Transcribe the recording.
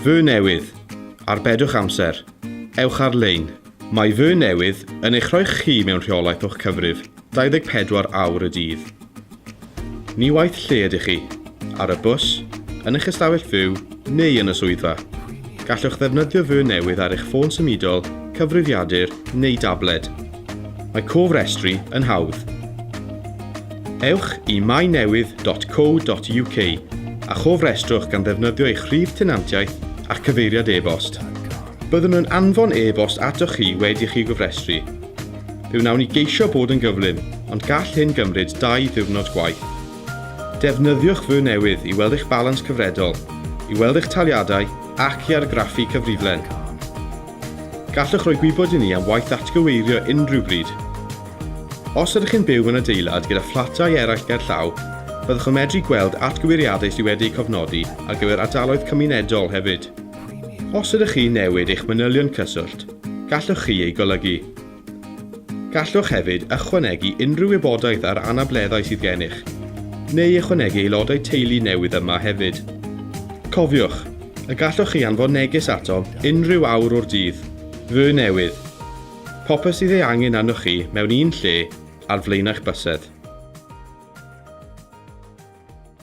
Fy Newydd. Arbedwch amser. Ewch ar-lein. Mae Fy Newydd yn eich rhoi chi mewn rheolaeth o'ch cyfrif 24 awr y dydd. Ni waeth lle ydych chi, ar y bws, yn eich ystafell fyw neu yn y swyddfa. Gallwch ddefnyddio Fy Newydd ar eich ffôn symudol, cyfrifiadur neu dabled. Mae cofrestru yn hawdd. Ewch i mynewydd.co.uk a chofrestrwch gan ddefnyddio eich rhif tenantiaeth a'ch cyfeiriad e-bost. Byddwn yn anfon e-bost atoch chi wedi i chi gofrestru. Fe wnawn ni geisio bod yn gyflym, ond gall hyn gymryd dau ddiwrnod gwaith. Defnyddiwch Fy Newydd i weld eich balans cyfredol, i weld eich taliadau ac i argraffu cyfriflen. Gallwch roi gwybod i ni am waith atgyweirio unrhyw bryd. Os ydych chi'n byw mewn adeilad gyda fflatau eraill gerllaw, byddwch yn medru gweld atgyweiriadau sydd wedi eu cofnodi ar gyfer ardaloedd cymunedol hefyd. Os ydych chi'n newid eich manylion cyswllt, gallwch chi eu golygu. Gallwch hefyd ychwanegu unrhyw wybodaeth ar anableddau sydd gennych, neu ychwanegu aelodau teulu newydd yma hefyd. Cofiwch, Y gallwch chi anfon neges atom unrhyw awr o'r dydd. Fy newydd. Popeth sydd ei angen arnoch chi mewn un lle ar flaenau'ch bysedd.